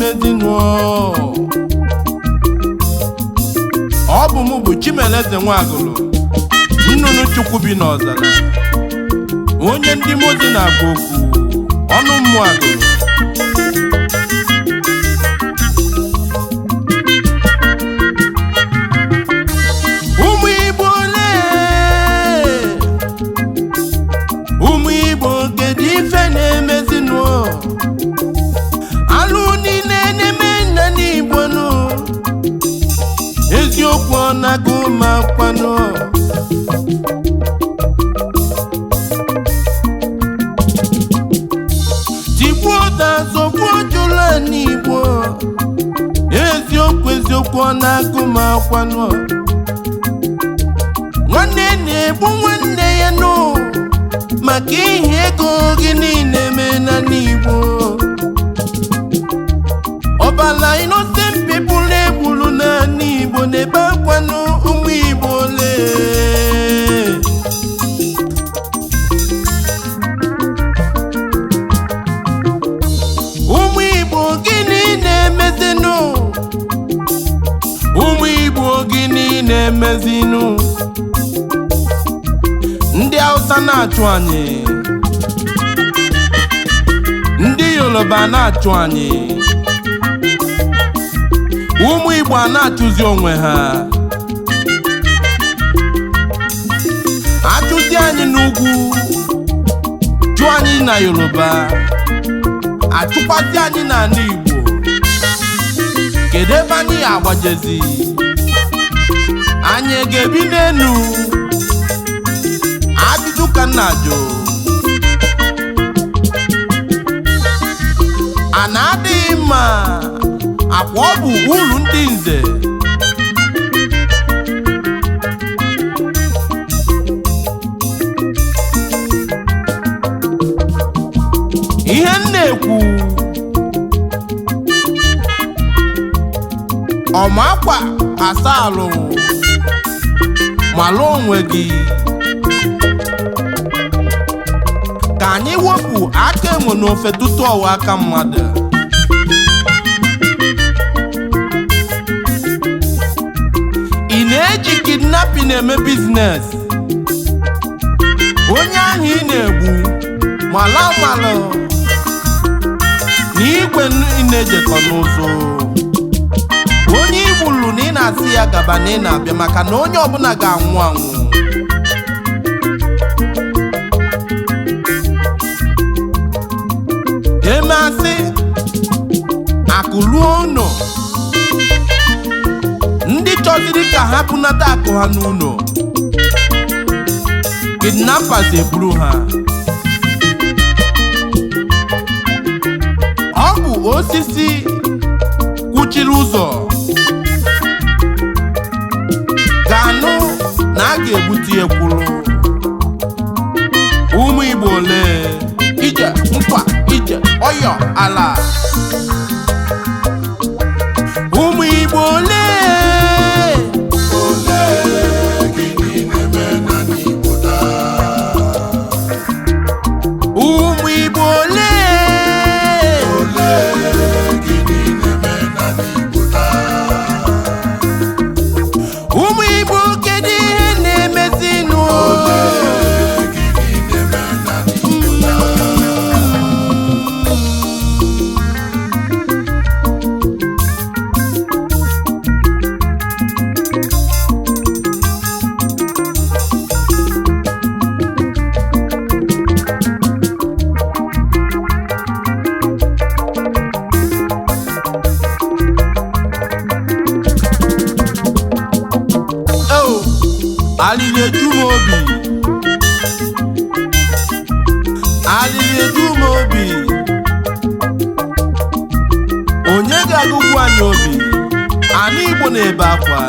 na-emezinụ? Ọ bụ mụ bụ Chimeleze Nwagụlụ, nnụnụ Chukwu bi n'ọzara, onye ndị mozi na-agwa okwu, ọnụ mmụọ agụlụ. Ụmụ Igbo lee, ụmụ Igbo, kedu ife na-emezinụ? Alụ niile na-eme nna n'Igbo nụ, eziokwu ọ na-agụ ma kwanụ. Tigbuo zọgbuo jụla n'Igbo, eziokwu eziokwu ọ na-agụ ma kwanụ. Nwanne na-egbu nwanne ya nụ maka ihe ego gị niile mena n'Igbo. Ọbala innocent people egburu n'ala Igbo na-ebe akwanụ. Ụmụ Igbo lee, ụmụ Igbo, gịnị na-emezinụ? Ụmụ Igbo, gịnị na-emezinụ? Ndị Hausa na-achụ anyị, ndị Yoruba na-achụ anyị, ụmụ Igbo a na-achụzi onwe ha. Achụzi anyị n'ugwu, chụọ anyị na Yoruba, achụkwazi anyị n'ala Igbo. Kedu ebe anyị agbajezi? Anyị ga-ebi n'enu? Ajụjụ ka m na-ajụ. A na-adịghị mma akwa, ọ bụ uru ndị nze. Ihe m na-ekwu, ọma akwa asa alụ, malụ onwe gị. Ka anyị wepụ aka enwe n'ofe tutu ọwa aka mmadụ. Ị na-eji kidnapping eme business? Onye ahụ ị na-egbu, mala malụ na igwe ị na-ejekọ n'ụzọ. Onye igbulu na ị na-asị ya gaba na ị na-abịa, maka na onye ọbụla ga-anwụ anwụ. Emeasị akụ luo ụnọ, ndị chọziri ka ha bunata akụ ha n'ụlọ, kidnappers eburu ha. Ọ bụ osisi kwuchiri ụzọ ga-anụ na a ga-egbute ya ekwuru. Ụmụ Igbo ole, ije nkwa, ije ọyọ ala. Ụmụ Igbo ole. Olee gịnị na-eme n'ala Igbo taa? Ụmụ Igbo ole. Olee gịnị na-eme n'ala Igbo taa? Ụmụ Igbo, kedu ihe na-emezinụ? Olee gịnị na-eme n'ala Igbo taa? Eo, alili eju m obi, alili eju m obi. Onye ga-agụgwu anyị obi? Ana Igbo na-ebe akwa.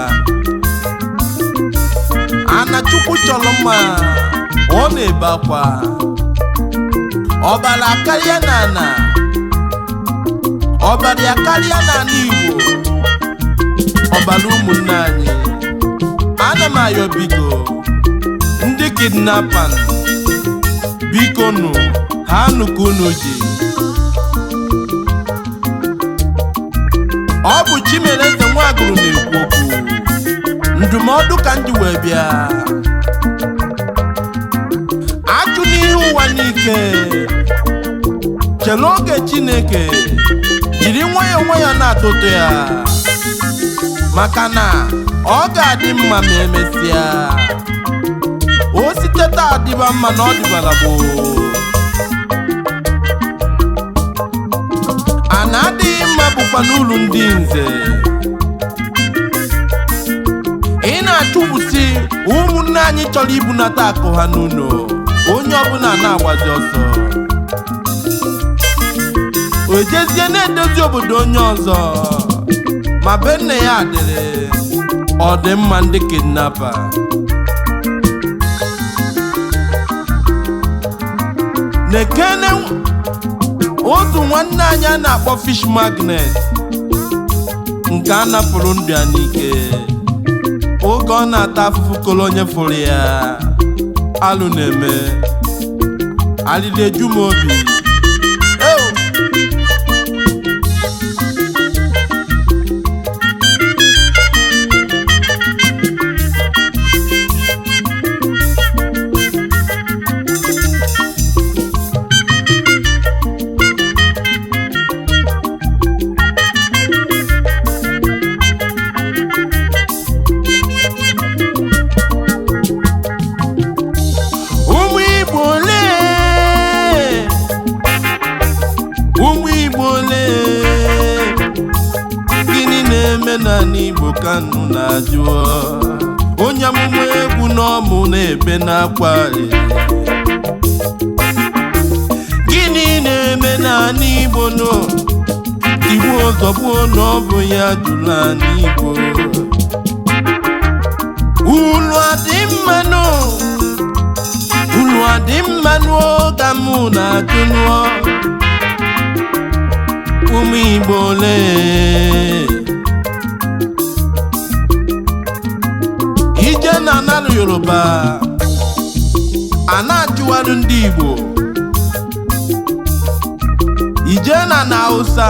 Ana Chukwu chọrọ mma, ọ na-ebe akwa. Ọbara karịa na ana, ọbara ya karịa na ana Igbo, ọbara ụmụnne anyị. Ana m ayọ, biko, ndị kidnapper, biko nụ, ha nụ ka unu ji. Ọ bụ Chimereze Nwaguru na-ekwu okwu. Ndụmọdụ ka m ji wee bịa. Achụ n'ihe ụwa n'ike, chere oge Chineke, jiri nwayọọ nwayọọ na-atụtụ ya, maka na ọ ga-adị mma ma emesịa. O site taa dịba mma na ọ dịbara gboo. A na-adịghị mma bụkwa n'uru ndị nze. Ị na-achụpụsị ụmụnne anyị chọrọ ibunata akụ ha n'ụlọ, onye ọbụla na-agbazi ọsọ o jezie na-edozi obodo onye ọzọ, ma be nne ya dịrị ọ dị mma. Ndị kidnapper na-ekene otu nwanne anyị a na-akpọ Fish Magnet, nke a napụrụ ndụ ya n'ike oge ọ na-ata afụfụ kolo onye fụrụ ya. Alụ na-eme alịrị eju m obi. Eo! Ụmụ Igbo lee, ụmụ Igbo lee, gịnị na-eme n'ala Igbo ka nnu na-ajụ? Onye amụma egwu n'ọmụ na-ebe n'akwa arịrị. Gịnị na-eme n'ala Igbo nọ tigbuo zọgbuo na ọ bụ ya jụrụ ala Igbo? Unu adị mmanụ, unu adị mmanụ ka mụ na-ajụ nụọ. Ụmụ Igbo lee, ije na analụ Yoruba a na-achụwarụ ndị Igbo, ije na na Hausa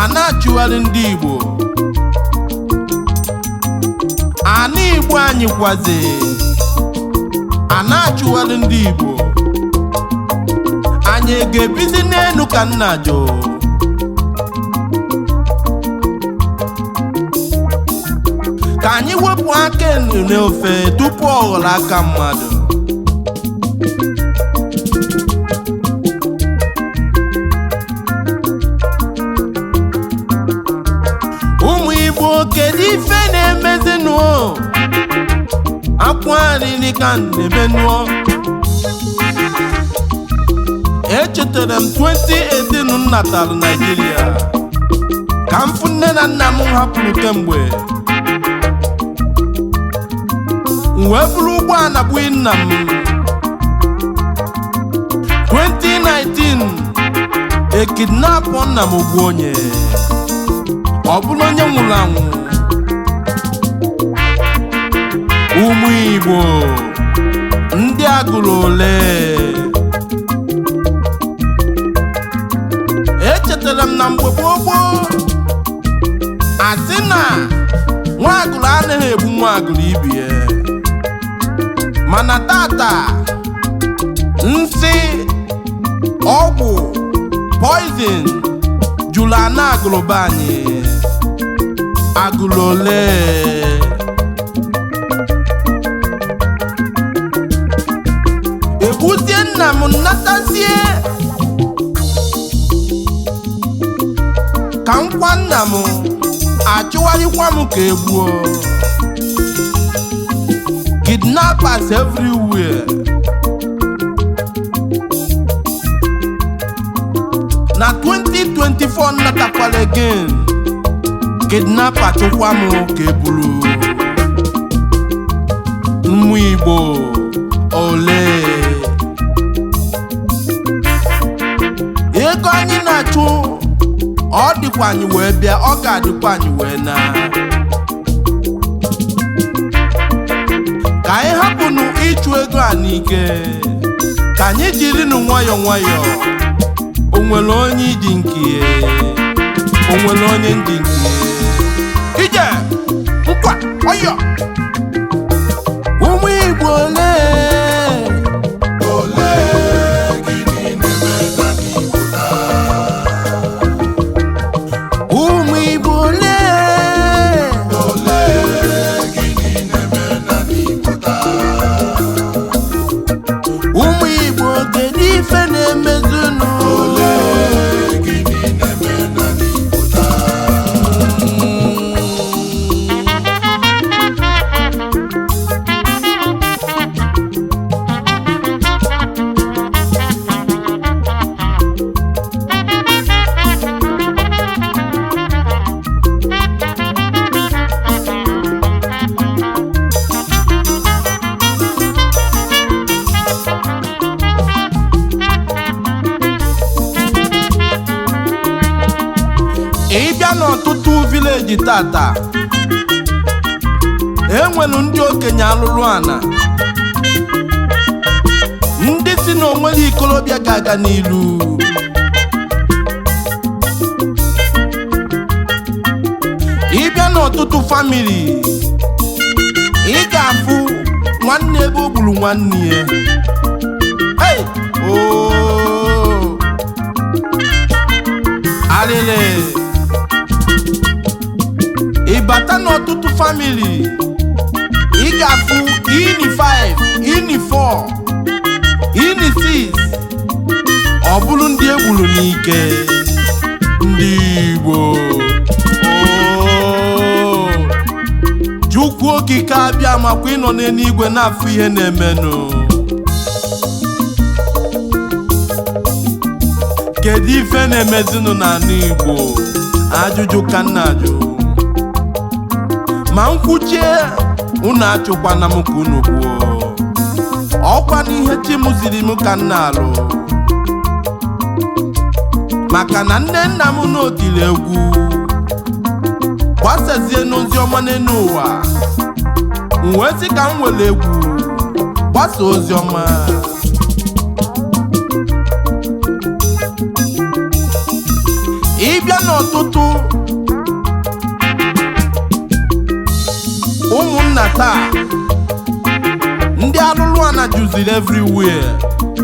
a na-achụgharị ndị Igbo. Ana Igbo anyị kwazi a na-achụgharị ndị Igbo. Anyị ga-ebizi n'elu ka nna jụ. Ka anyị wepụ aka enu n'ofe tupu ọ ghọrọ aka mmadụ. Ụmụ Igbo, kedu ife na-emezinụ? Akwa arịrị ka m na-emenụọ. Echetara m 2018 m natara Naijiria ka m fụ nne na nna m hapụrụ kemgbe, m wee bụrụ ụgbọala gbuo nna m. 2019 ekidnapụ nna m gbuo onye ọ bụrụ onye nwụrụ anwụ. Ụmụ Igbo, ndị agụrụ ole? Echetara m na mgbe gboo gboo asị na nwaagụrụ anaghị egbu nwaagụrụ ibe ya, mana tata nsị ọgwụ poison jụrụ ana agụrụba anyị. Agụrụ ole? Egbuzie nna m, nnatazie ka nkwa nna m achụgharịkwa m ka egbuo. Kidnappers everywhere. Na 2024 nnatakwala again, kidnapper chụkwa m ka eburu. Ụmụ Igbo ole? Ego anyị na-achụ, ọ dịkwa anyị wee bịa, ọ ga-adịkwa anyị wee na. Ka anyị hapụnụ ịchụ ego a n'ike, ka anyị jirinụ nwayọọ nwayọọ. O nwere onye iji nke ya? onye ndị nke ije nkwa ọyọ. Ụmụ Igbo ole? Ole gịnị na-eme na Igbo taa? Ụmụ Igbo ole? Ole gịnị na-eme na Igbo taa? Ụmụ Igbo, kedu ife na-emezunu? Ole gịnị na-eme na Igbo taa? Ị bịa n'ọtụtụ village tata, enwelu ndị okenye alụlụ ana, ndị si na onwere ikolobịa ga-aga n'ilu. Ị bịa n'ọtụtụ family, ị ga-afụ nwanne ebe o gburu nwanne ya. Hey! Oh! Alịlị! Ị bata n'ọtụtụ family, ị ga-afụ ini 5, ini 4, ini 6, ọ bụrụ ndị egburu n'ike. Ndị Igbo, ooo! Chukwu okike abịa makwa ịnọ n'eluigwe na-afụ ihe na-emenụ. Kedu ife na-emezinụ n'ala Igbo? Ajụjụ ka m na-ajụ. Ma nkwuchie unu, achụkwana m ka unu kwuo. Ọkwa n'ihe chi m ziri m ka m na-alụ, maka na nne nna m n'otiri egwu gbasazie n'ozi ọma n'elu ụwa. M wee sị ka m were egwu gbasa ozi ọma. Ịbịa n'ọtụtụ ụmụnna taa, ndị alụlụ ana juziri everywhere.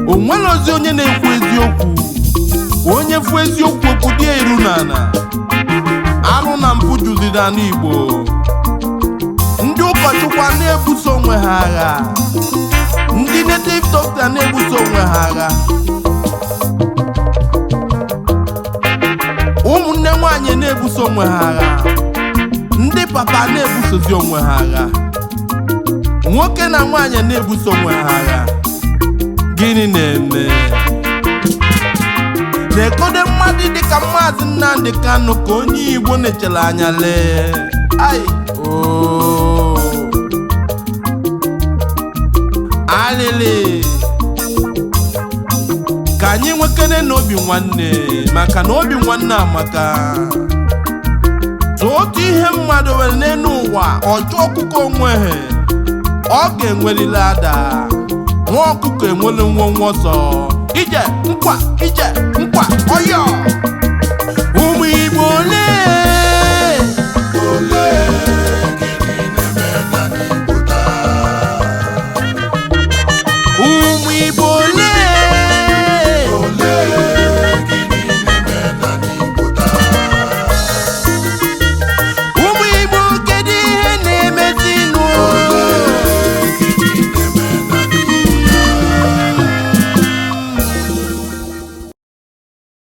O nwere ozi onye na-ekwu eziokwu? Onye fụ eziokwu, okwu dị eru n'ala. Alụ na mpụ juziri ala Igbo. Ndị ụkọchukwu a na-ebuso onwe ha agha, ndị native doctor na-ebuso onwe ha agha, ụmụnne nwanyị na-ebuso onwe ha agha, ndị papa na-ebusozi onwe ha agha, nwoke na nwaanyị na-ebuso onwe ha agha. Gịnị na-eme na-ekode mmadụ dịka Maazị Nnamdi Kanu ka onye Igbo nechere anya lee? Ai oo, alịlị! Ka anyị nwekene n'obi nwanne, maka na obi nwanne amaka. Tụọ otu ihe mmadụ nwere n'elu ụwa, ọjụ ọkụkọ onwe ha, ọ ga-enwerịrị ada. Nwa ọkụkọ enwere nwa nwa ọsọ ije nkwa, ije nkwa ọyọ.